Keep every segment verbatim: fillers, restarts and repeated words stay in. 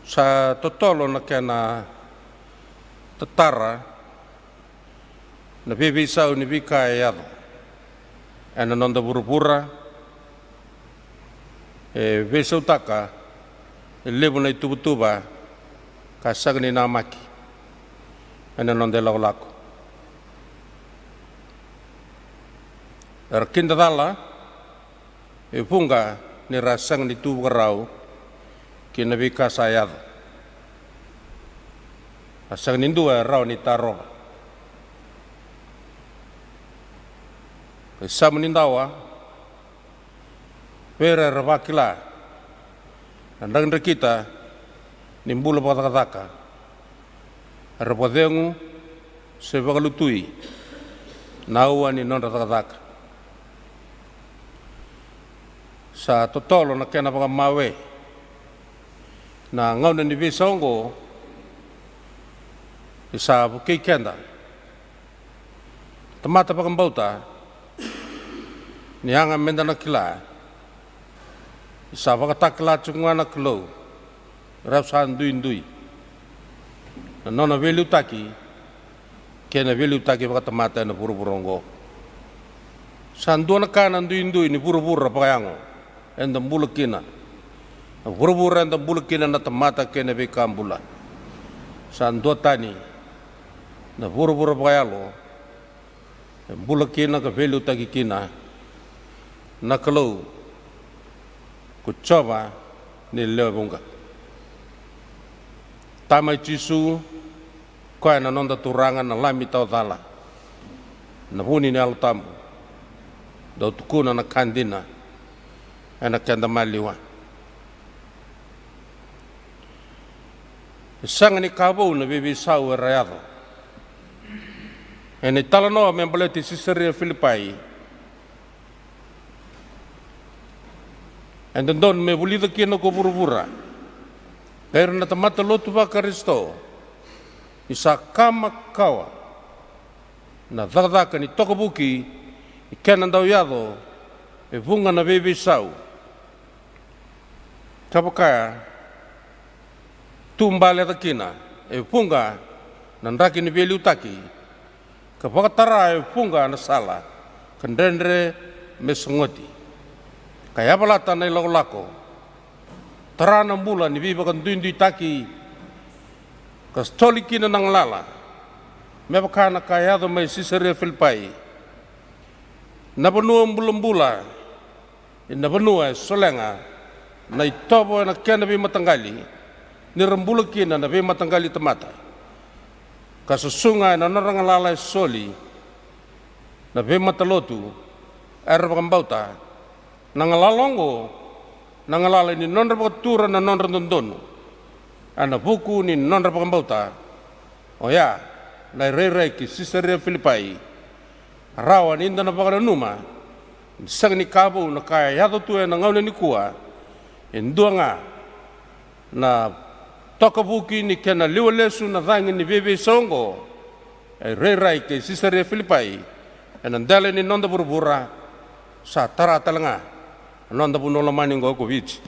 Sa totolo na kena tatara na veiveisau ni veika e yaco ena noda vuravura, e veisautaka e levu na ituvatuva ka sega ni namaki ena noda ilakolako. Era kidacala e vuqa ni ra sega ni tu vakarau ki na veika sa yaco. A sega ni dua e rawa ni tarova. E samu ni dawa vei ira era vakila na drakidrakita ni bula vakacakacaka, era vakacegu se vakalutui na aua ni nodra cakacaka. Sa totolo na kena vakamawe na gauna ni veisau oqo, e sa vukei keda tamata vakabauta ni yaga meda na kila ni sa vakatakila tiko ga na Kalou, rau sa duidui na nona veiliutaki kei na veiliutaki vakatamata ena vuravura oqo. Sa dua na ka na duidui ni vuravura vakayago eda bula kina, na vuravura eda bula kina na tamata kei na veika bula. Sa duatani na vuravura vakayalo e bula kina ka veiliutaki kina na Kalou ko Jiova ni lewe vuqa. Tama i Jisu, koya na noda Turaga, na Lami tawacala, na vuni ni Yalo Tabu, dau tukuna na ka dina ena keda maliwa. E sega ni ka vou na veiveisau era yaco ena italanoa me baleti Sisaria Filipai. E dodonu me vulica kina ko vuravura, kei ira na tamata lotu vaKarisito, ni sa ka makawa na cakacaka ni tokavuki ni kena dau yaco e vuqa na veiveisau. Ka vaka tu baleca kina e vuqa na draki ni veiliutaki, ka vakatara e vuqa na sala ka dredre me sogoti, ka yavalata na ilakolako, tara na bula ni veivakaduiduitaki, ka soli kina na galala, me vaka na ka e yaco mai Sisaria Filipai, na vanua bulabula, ena vanua e solega na itovo ena kena veimataqali ni ra bula kina na veimataqali tamata, ka susuga ena nodra galala e soli na veimatalotu era vakabauta. Na galala oqo na galala ni nodra vakatura na nodra dodonu ena vuku ni nodra vakabauta. Oya na irairai ki Sisaria Filipai. Rawa ni da na vakananuma ni sega ni ka vou na ka e yaco tu ena gauna nikua. E dua ga na tokavuki ni kena liwa lesu na cagi ni veiveisau oqo, e rairai kei Sisaria Filipai, ena dela ni noda vuravura, sa tara tale ga na noda vanua lomani oqo ko Viti.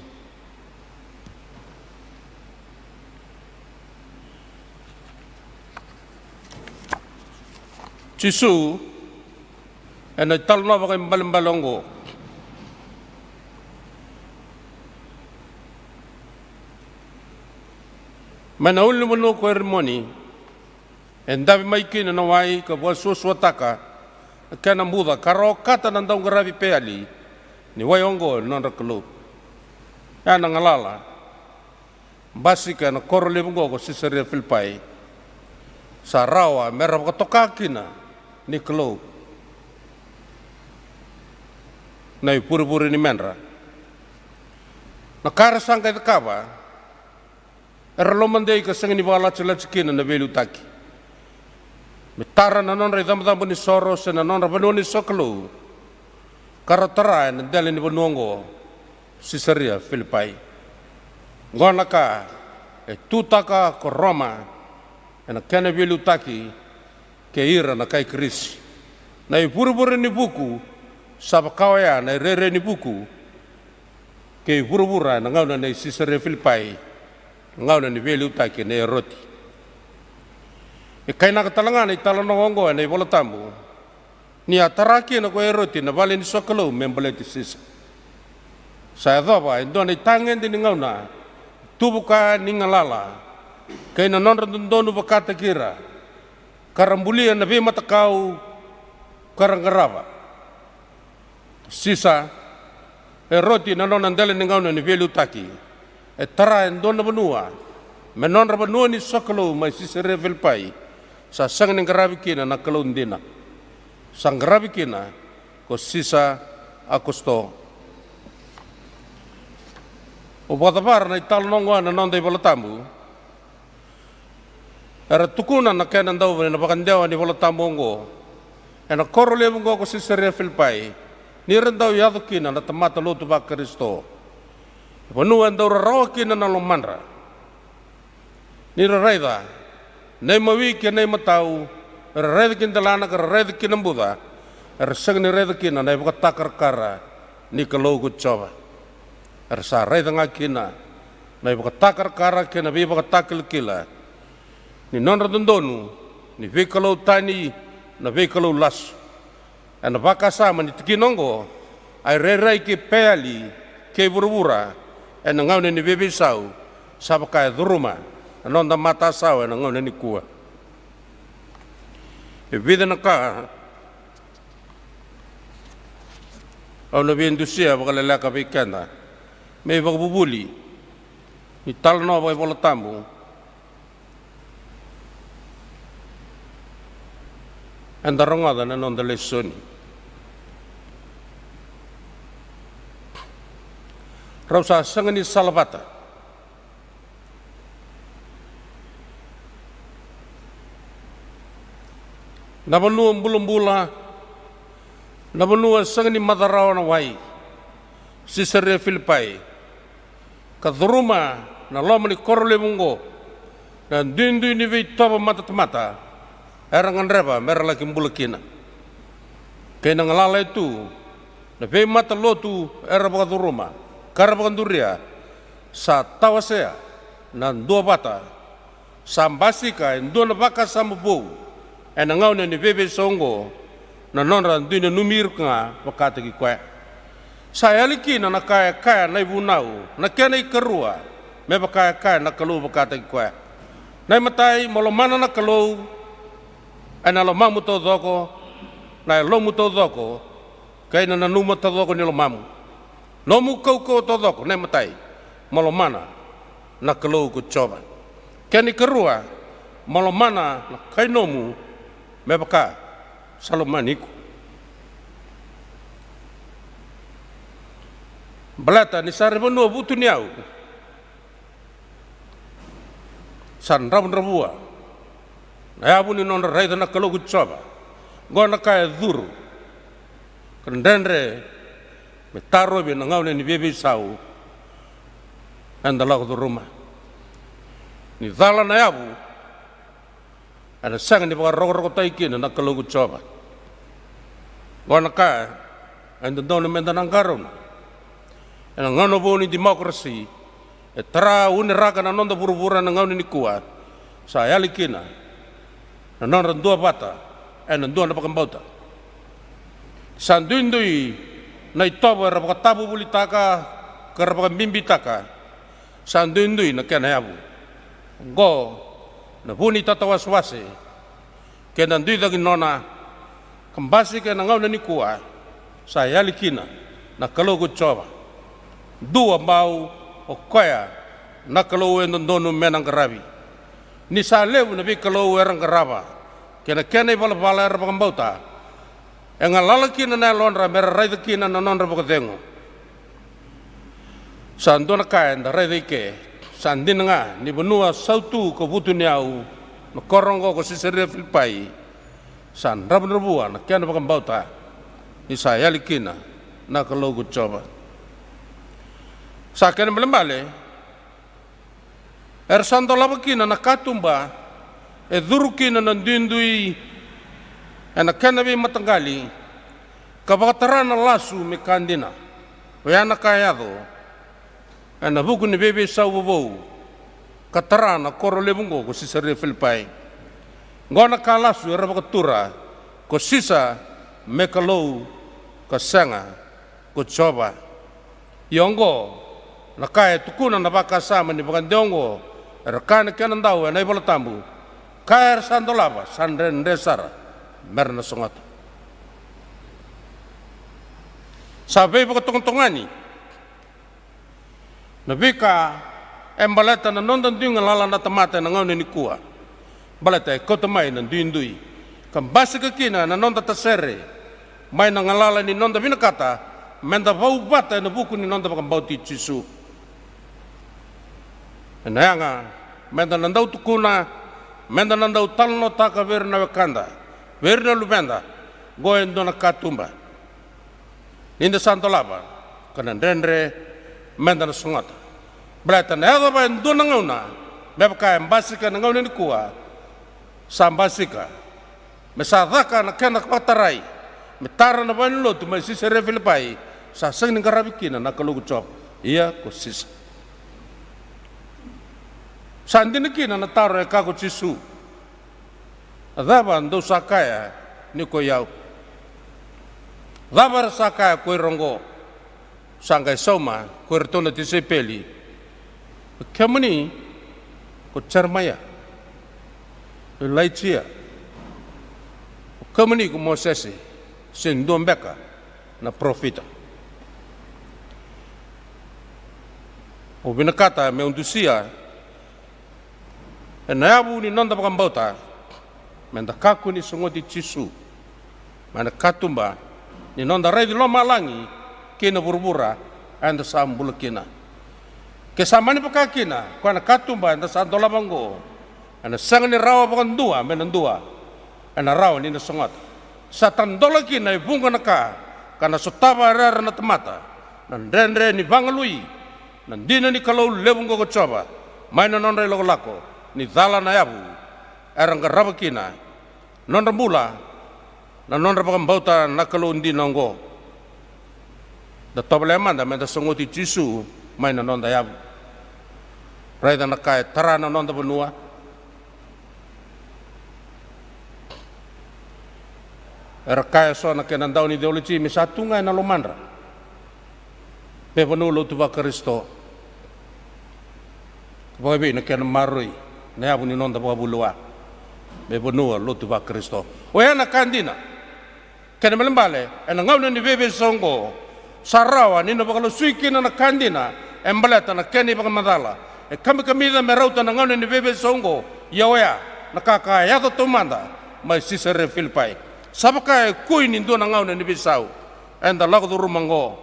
Jisu ena italanoa vakaibalebale oqo, mai na ulunivanua ko Erimoni, e davi mai kina na wai ka vakasuasuataka na kena buca, ka ra okata na dauqaravi Peali ni wai oqo e nodra kalou. Ena galala basika ena koro levu oqo ko Sisaria Filipai, sa rawa me ra vakatoka kina ni Kalou na ivurevure ni medra. Na ka era sa qai cakava, era lomadei ka sega ni vakalatilati kina na veiliutaki me tara na nodra icabocabo ni soro se na nodra vanua ni sokalou, ka ra tara ena dela ni vanua oqo, Sisaria Filipai. Oqo na ka e tutaka ko Roma ena kena veiliutaki kei ira na kai Kirisi. Na ivurevure ni vuku sa vaka oya na irairai ni vuku kei vuravura ena gauna nei Sisaria Filipai. gauna ni veiliutaki nei Eroti. E kainaka tale ga na italanoa oqo ena iVola Tabu, ni a tara kina ko Eroti na vale ni sokalou me baleti Sisa. Sa yacova e dua na itagede ni gauna, tuvuka ni galala kei na nodra dodonu vakataki ira, ka ra bulia na veimatakau ka ra qarava. Sisa, Eroti na nona dela ni gauna ni veiliutaki, e tara e dua na vanua me nodra vanua ni sokalou mai Sisaria Filipai. Sa sega ni qaravi kina na Kalou dina. Sa qaravi kina ko Sisa Aukosito. O vakacavara na italanoa oqo ena noda iVola Tabu, era tukuna na kena dau ena vakadewa ni Vola Tabu oqo, ena koro levu oqo ko Sisaria Filipai, ni ra dau yaco kina na tamata lotu vaKarisito. Vanua e dau rarawa kina na lomadra. Ni ra raica na imawi kei na imatau, era raica ki delana ka ra raica ki na buca, era sega ni raica kina na ivakatakarakara ni Kalou ko Jiova. Era sa raica ga kina na ivakatakarakara kei na veivakatakilakila ni nodra dodonu ni veikalou tani, na veikalou lasu. Ena vakasama ni tikina oqo, a irairai kei Peali kei vuravura ena gauna ni veiveisau, sa vaka e curuma na noda matasawa ena gauna nikua. E vica na ka au na veidusia vakaleleka vei keda me ivakavuvuli ni talanoa vakaiVola Tabu eda rogoca na noda lesoni. Rau sa sega ni salavata. Na vanua bulabula, na vanua sega ni maca rawa na wai, Sisaria Filipai, ka curuma na loma ni koro levu oqo na duidui ni veitovo matatamata era gadreva me ra laki bula kina. Kei na galala e tu, na veimatalotu era vakacuruma ka ra vakaduria, sa tawasea na duavata. Sa basika e dua na vakasama vou ena gauna ni veiveisau oqo, na nodra dui nanumi ira ga vakataki koya. Sa yali kina na ka e kaya na ivunau, na kena ikarua, me vaka e kaya na Kalou vakataki koya. Na imatai, mo lomana na Kalou ena lomamu taucoko, na yalomu taucoko, kei na nanuma taucoko ni lomamu. Nomu kaukauwa taucoko, na imatai, mo lomana na Kalou ko Jiova. Kena ikarua, mo lomana na kai nomu me vaka sa lomani iko. Baleta ni sa ri vanua vutuniyau, sa dravudravua na yavu ni nodra raica na Kalou ko Jiova. Oqo na ka e curu ka dredre me tarovi ena gauna ni veiveisau eda lako curuma. Ni cala na yavu, ena sega ni vakarokorokotaki kina na Kalou ko Jiova. Oqo na ka e dodonu meda na qarauna. Ena gauna vou ni demokarasi e tara uniraka na noda vuravura ena gauna nikua, sa yali kina na nodra duavata ena dua na vakabauta. Sa duidui na itovo era vakatavuvulitaka ka ra vakabibitaka. Sa duidui na kena yavu. Oqo na vu ni tatawasewase kei na dui cagi nona, ka basika ena gauna nikua, sa yali kina na Kalou ko Jiova. Dua bau o koya na Kalou e dodonu me na qaravi. Ni sa levu na veikalou era qarava kei na kena ivalavala era vakabauta, e galala kina na yalodra me ra raica kina na nodra vakacegu. Sa dua na ka eda raica i ke, sa dina ga ni vanua sautu ka vutuniyau na koro oqo ko Sisaria Filipai, sa dravudravua na kena vakabauta ni sa yali kina na Kalou ko Jiova. Sa kena ibalebale, era sa dolava kina na katuba e curu kina na duidui ena kena veimataqali, ka vakatara na lasu me ka dina. Oya na ka e yaco ena vuku ni veiveisau vovou ka tara na koro levu oqo ko Sisaria Filipai. Oqo na ka lasu era vakatura, ko Sisa me Kalou, ka sega ko Jiova. Ia oqo na ka e tukuna na vakasama ni vakadewa oqo, era kaya na kena dau ena iVola Tabu, ka era sa dolava sa dredre sara mera na sogota. Sa veivakatogotogani na veika e baleta na noda dui galala na tamata ena gauna nikua. Baleta e kauta mai na duidui ka basika kina na noda tasere mai na galala ni noda vinakata meda vau vata ena vuku ni noda vakabauti Jisu. Ena yaga meda na dau tukuna, meda na dau talanoataka vei ira na wekada, vei ira na luveda, oqo e dua na katuba ni da sa dolava ka na dredre meda na sogota. Baleta na yacova e dua na gauna me vaka e basika ena gauna nikua, sa basika me sa caka na kena vakatarai me tara na valenilotu mai Sisaria Filipai, sa sega ni qaravi kina na Kalou ko Jiova, ia ko Sisa. Sa dina kina na taro e kaya ko Jisu, a cava dou sa kaya ni ko i au? Cava era sa kaya ko ira oqo? Sa qai sauma ko iratou na tisaipeli, o kemuni ko Jeremaia, o Ilaija, o kemuni ko Mosese, se dua beka na parofita? Au vinakata meu dusia ena yavu ni noda vakabauta, meda kakua ni sogoti Jisu mai na katuba ni noda raici lomalagi kei na vuravura eda sa bula kina. Ke sa mani vaka kina o koya na katuba eda sa dolava oqo, ena sega ni rawa vakadua me na dua ena rawa ni na sogota. Sa tadola kina e vuqa na ka ka na sotava o ira na tamata, na dredre ni vagalui, na dina ni Kalou levu oqo ko Jiova mai na nodra ilakolako ni cala na yavu era qarava kina nodra bula, na nodra vakabauta na Kalou dina oqo. Da tovolea mada meda sogoti Jisu mai na noda yavu. Raica na ka e tara na noda vanua. Era kaya eso na kena dau ni theology me sa tu ga ena lomadra me vanua lotu vaKarisito. Vakavei na kena maroroi na yavu ni noda vakavulewa me vanua lotu vaKarisito? Oya na ka dina. Kena ibalebale, ena gauna ni veiveisau oqo, sa rawa ni na vakalasui kina na ka dina e baleta na kena ivakamacala. E kamikamica me rauta na gauna ni veiveisau oqo, ia oya na ka ka yaco taumada mai Sisaria Filipai. Sa vaka e kui ni dua na gauna ni veisau eda lako curuma oqo.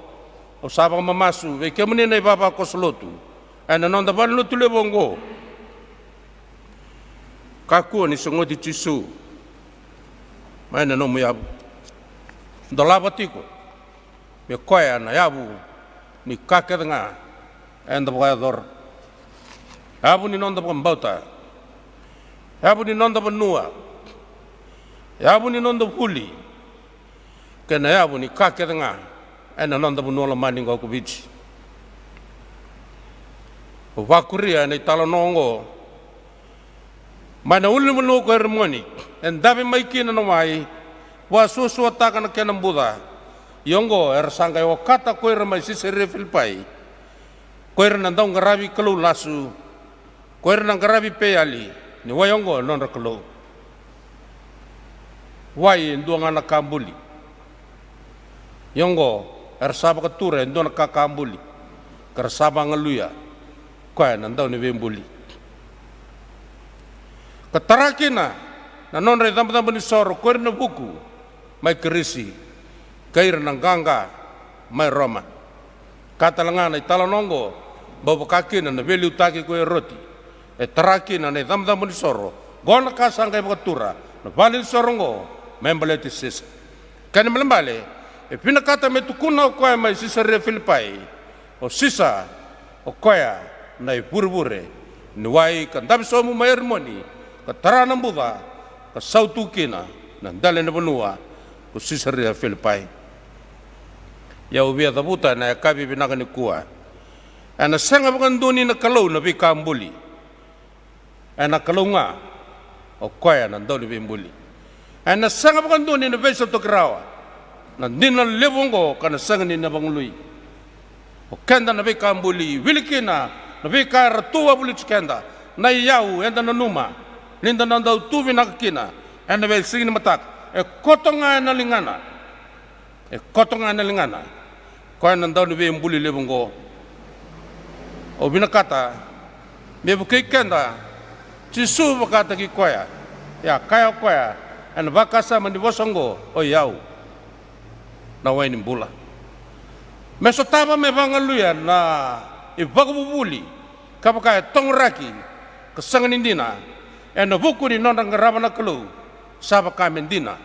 Au sa vakamamasu vei kemuni na ivavakoso lotu ena noda valenilotu levu oqo. Kakua ni sogoti Jisu mai na nomu yavu. Dolava tiko me koya na yavu ni ka kece ga eda vakayacora. Yavu ni noda vakabauta, yavu ni noda vanua, yavu ni noda vuli, kei na yavu ni ka kece ga ena noda vanua lomani oqo ko Viti. Au vakuria ena italanoa oqo mai na ulunivanua ko Erimoni, e dave mai kina na wai, vakasuasuataka na kena buca. Ia oqo era sa qai okata ko ira mai Sisaria Filipai, ko ira na dauqaravi kalou lasu, ko ira na qaravi Peali, ni wai oqo e nodra kalou. Wai e dua ga na ka buli. Ia oqo era sa vakatura e dua na ka ka buli, ka ra sa vagaluya koya na Dauniveibuli. Ka tara kina na nodra icabocabo ni soro ko ira na vuku mai Kirisi, kei ira na qaqa mai Roma. Ka tale ga na italanoa oqo, bau vaka kina na veiliutaki ko Eroti. E tara kina na icabocabo ni soro, oqo na ka sa qai vakatura na vale ni soro oqo me baleti Sisa. Kena ibalebale, e vinakata me tukuna o koya mai Sisaria Filipai, o Sisa, o koya na ivurevure ni wai ka dave sobu mai Erimoni, ka tara na buca, ka sautu kina na dela ni vanua ko Sisaria Filipai. Ia au via cavuta ena yakavi vinaka nikua, ena sega vakadua ni na Kalou na veika buli. Ena Kalou ga, o koya na Dauniveibuli. Ena sega vakadua ni na veisautaki rawa na dina levu oqo ka na sega ni na vagalui. O keda na veika buli, wili kina na veika era tu wavoliti keda, na iyau eda nanuma ni da na dau tu vinaka kina ena veisiga ni mataka. E koto ga ena ligana. E koto ga ena ligana. Koya na Dauniveibuli levu oqo. Au vinakata me vukei keda Jisu vakataki koya. Ia kaya o koya ena vakasama ni vosa oqo, o i au na wai ni bula. Me sotava me vagaluya na ivakavuvuli ka vaka e togoraki ka sega ni dina ena vuku ni nodra qarava na Kalou, sa vaka me dina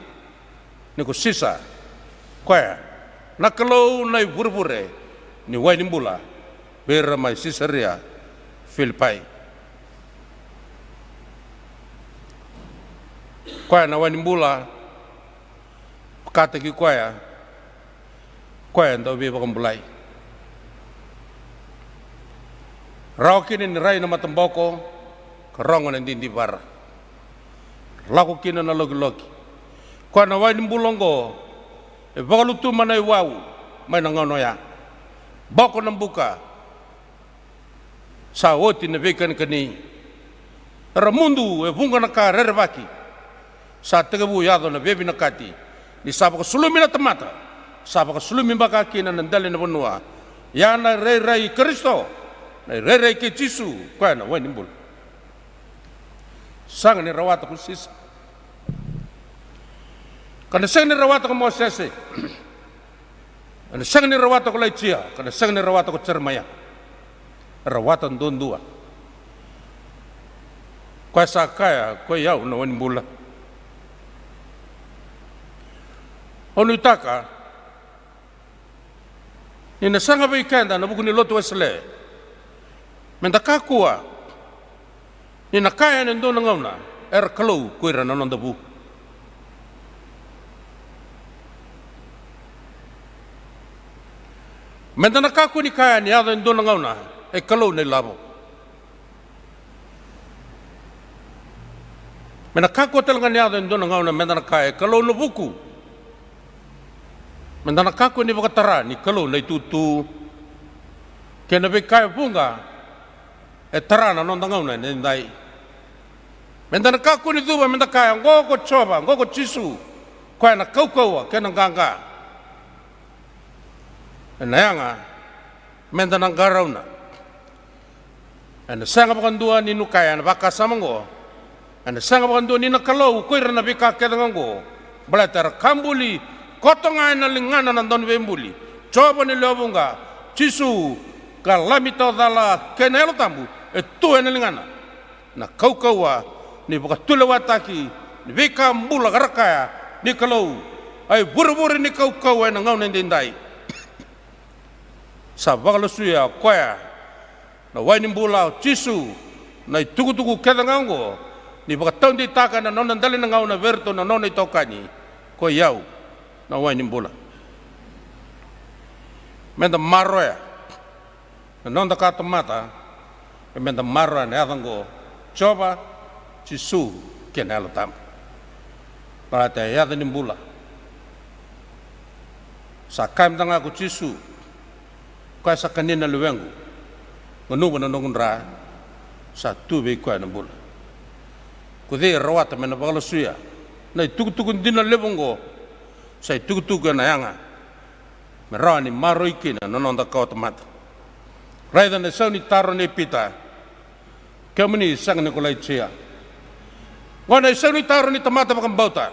ni ko Sisa, koya na kalou na ivurevure ni wai ni bula, vei ira mai Sisaria Filipai. Koya na wai ni bula, vakataki koya, koya e dau veivakabulai. Rawa kina ni rai na mataboko ka rogo na didivara. Lako kina na lokiloki. Koya na wai ni bula oqo e vakalutuma na iwau mai na gauna oya. Boko na buka. Sa oti na veikanikani. Era mudu e vuqa na ka rerevaki. Sa tekivu yaco na veivinakati ni sa vakasulumi na tamata, sa vakasulumi baka kina na dela ni vanua. Ia na irairai i Karisito, na irairai kei Jisu, koya na wai ni bula. Sega ni rawata ko Sisa, ka na sega ni rawata ko Mosese. Ena sega ni rawata ko Ilaija, ka na sega ni rawata ko Jeremaia. E rawata duadua. Koya sa kaya, ko i au na wai ni bula. Au nuitaka ni na saga vei keda na vuku ni lotu Wesele, me da kakua ni na kaya ena dua na gauna, era kalou ko ira na noda vu. Me da na kakua ni kaya ni yaco e dua na gauna e kalou na ilavo. Me na kakua tale ga ni yaco e dua na gauna me da na kaya e kalou na vuku. Me da na kakua ni vakatara ni kalou na itutu kei na veika e vuqa e tara na noda gauna edaidai. Me da na kakua ni cuva me da kaya, oqo ko Jiova, oqo ko Jisu, koya na kaukauwa kei na qaqa. Ena yaga me da na qarauna. Ena sega vakadua ni nukaya na vakasama oqo. Ena sega vakadua ni na kalou ko ira na veika kece ga oqo. Baleta era ka buli koto ga ena ligana na Dauniveibuli, Jiova ni lewe vuqa, Jisu, ka Lami tawacala kei na Yalo Tabu e tu ena ligana. Na kaukauwa ni vakatulewataki ni veika bula ka ra kaya ni kalou, a ivurevure ni kaukauwa ena gauna edaidai. Sa vakalasuya o koya na wai ni bula, o Jisu, na itukutuku kece ga oqo, ni vakataudeitaka na nona dela ni gauna vei iratou na nona itokani, ko i au na wai ni bula. Me da maroya na noda kawatamata, e me da maroya na yaca oqo, Jiova, Jisu kei na Yalo Tabu. Baleta e yaca ni bula. Sa kaya mada ga ko Jisu, koya sa kania na lewequ, gunuva na noqu dra, sa tu vei koya na bula. Ko cei e rawata me na vakalasuya na itukutuku dina levu oqo? Sa itukutuku ena yaga me rawa ni maroroi kina na noda kawatamata. Raica na isau ni taro nei Pita, kemuni sega ni ko Ilaija? Oqo na isau ni taro ni tamata vakabauta.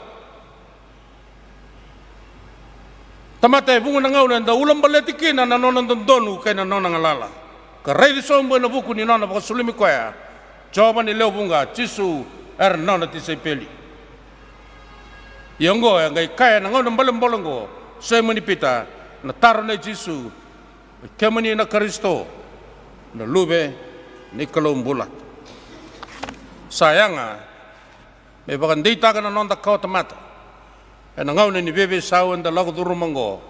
Tamata e vuqa na gauna e dau ulabaleti kina na nona dodonu kei na nona galala, ka raici sobu ena vuku ni nona vakasulumi koya, Jiova ni lewe vuqa, Jisu, era nona tisaipeli. Ia oqo e qai kaya ena gauna bolebole oqo, Saimoni Pita, na taro nei Jisu, kemuni na Karisito, na Luve ni Kalou bula? Sa yaga me vakadeitaka na noda kawatamata ena gauna ni veiveisau eda lako curuma oqo.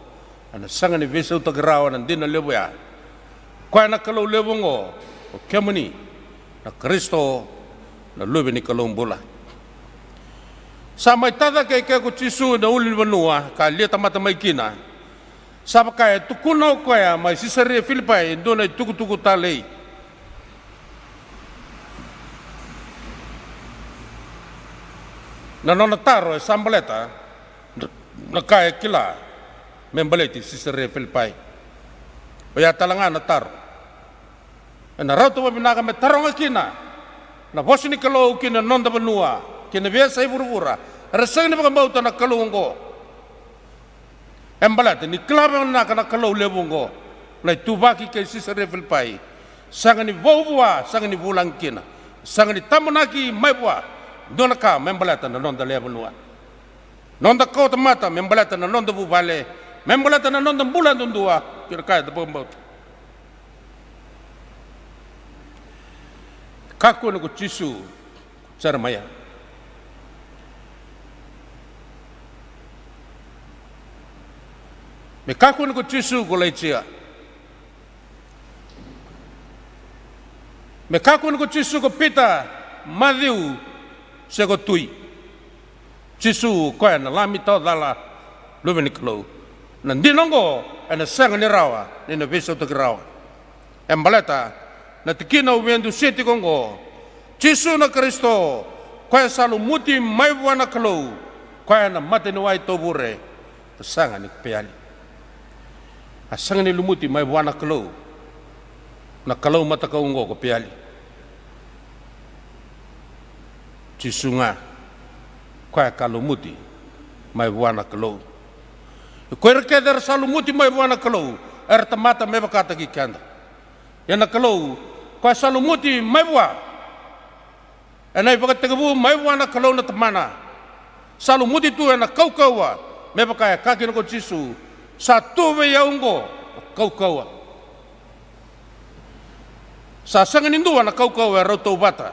Ena sega ni veisautaki rawa na dina levu ya. Koya na Kalou levu oqo, o kemuni na Karisito, na Luve ni Kalou bula. Sa mai tacake e ke ko Jisu ena ulunivanua ka lia tamata mai kina. Sa vaka e tukuna o koya mai Sisaria Filipai e dua na itukutuku talei. Na nona taro e sa baleta na ka e kila me baleti Sisaria Filipai. Oya tale ga na taro. Ena rauta vakavinaka me taroga kina na vosa ni Kalou ki na noda vanua, ki na veiyasai vuravura, era sega ni vakabauta na Kalou oqo. E baleta ni kila vakavinaka na Kalou levu oqo, na ituvaki kei Sisaria Filipai. Sega ni vou vua, sega ni vulagi kina, sega ni tabonaki mai vua dua na ka me baleta na noda lewe vanua. Noda kawatamata me baleta na noda vuvale, me baleta na noda bula duadua, kei na ka eda vakabauta. Kakua ni ko Jisu, Jeremaia. Me kakua ni ko Jisu ko Ilaija. Me kakua ni ko Jisu ko Pita, Maciu, se ko Tui. Jisu o koya na Lami tawa cala, Luve ni Kalou. Na dina oqo ena sega ni rawa ni na veisautaki rawa. E baleta na tikina au via dusia tiko oqo, Jisu na Karisito, koya sa lumuti mai vua na Kalou, koya na mataniwai tauvure, ka sega ni ko Peali. A sega ni lumuti mai vua na Kalou na kalou matakau oqo ko Peali. Jisu ga, koya ka lumuti mai vua na Kalou. Ko ira kece era sa lumuti mai vua na Kalou era tamata me vakataki keda. Ia na Kalou, koya sa lumuti mai vua ena ivakatekivu mai vua na Kalou na Tamana. Sa lumuti tu ena kaukauwa, me vaka e kaya kina ko Jisu, sa tu vei au oqo na kaukauwa. Sa sega ni dua na kaukauwa e rau tauvata.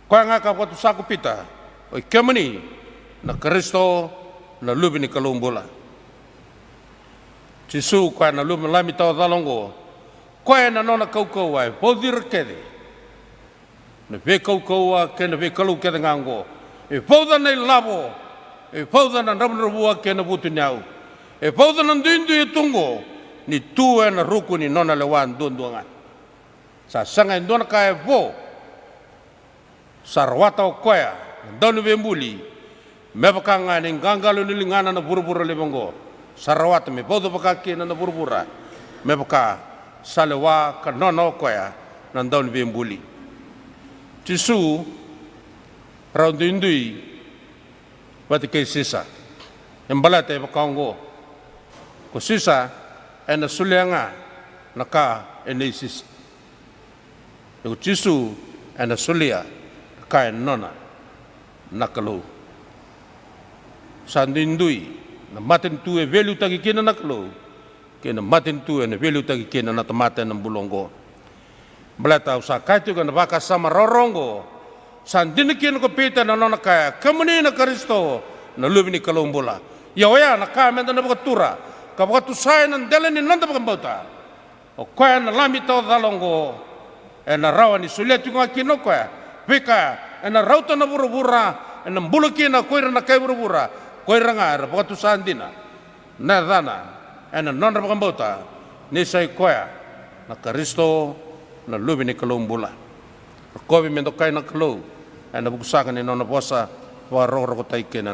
Koya ga ka vakatusa ko Pita, o i kemuni na Karisito, na Luve ni Kalou bula. Jisu koya na Luve, Lami tawa cala oqo, koya na nona kaukauwa e vauci ira kece. Na veikaukauwa kei na veikalou kece ga oqo, e vauca na ilavo, e vauca na dravudravua kei na vutuniyau, e vauca na duidui e tu oqo, ni tu ena ruku ni nona lewa duadua ga. Sa sega e dua na ka e vo. Sa rawata o koya na Dauniveibuli, me vaka ga na iqaqalo ni ligana na vuravura levu oqo. Sa rawata me vauca vaka kina na vuravura, me vaka sa lewa ka nona o koya na Dauniveibuli. Jisu rau duidui vata kei Sisa. E baleta e vaka oqo, ko Sisa ena solia ga na ka e nei Sisa. Ia ko Jisu ena solia na ka e nona na Kalou. Sa duidui na matanitu e veiliutaki kina na Kalou kei na matanitu ena veiliutaki kina na tamata ena bula oqo. Baleta au sa kaya tiko ena vakasama rawarawa oqo, sa dina kina ko Pita na nona kaya, kemuni na Karisito, na Luve ni Kalou bula. Ia oya na ka meda na vakatura ka vakatusa ena dela ni noda vakabauta. O koya na Lami tawa cala oqo, ena rawa ni solia tiko ga kina o koya veika ena rauta na vuravura, ena bula kina ko ira na kai vuravura, ko ira ga era vakatusa dina na yacana ena nodra vakabauta ni sa i koya na Karisito, na Luve ni Kalou bula. Rokovi me dokai na Kalou ena vuku saka ni nona vosa, vakarokorokotaki kina.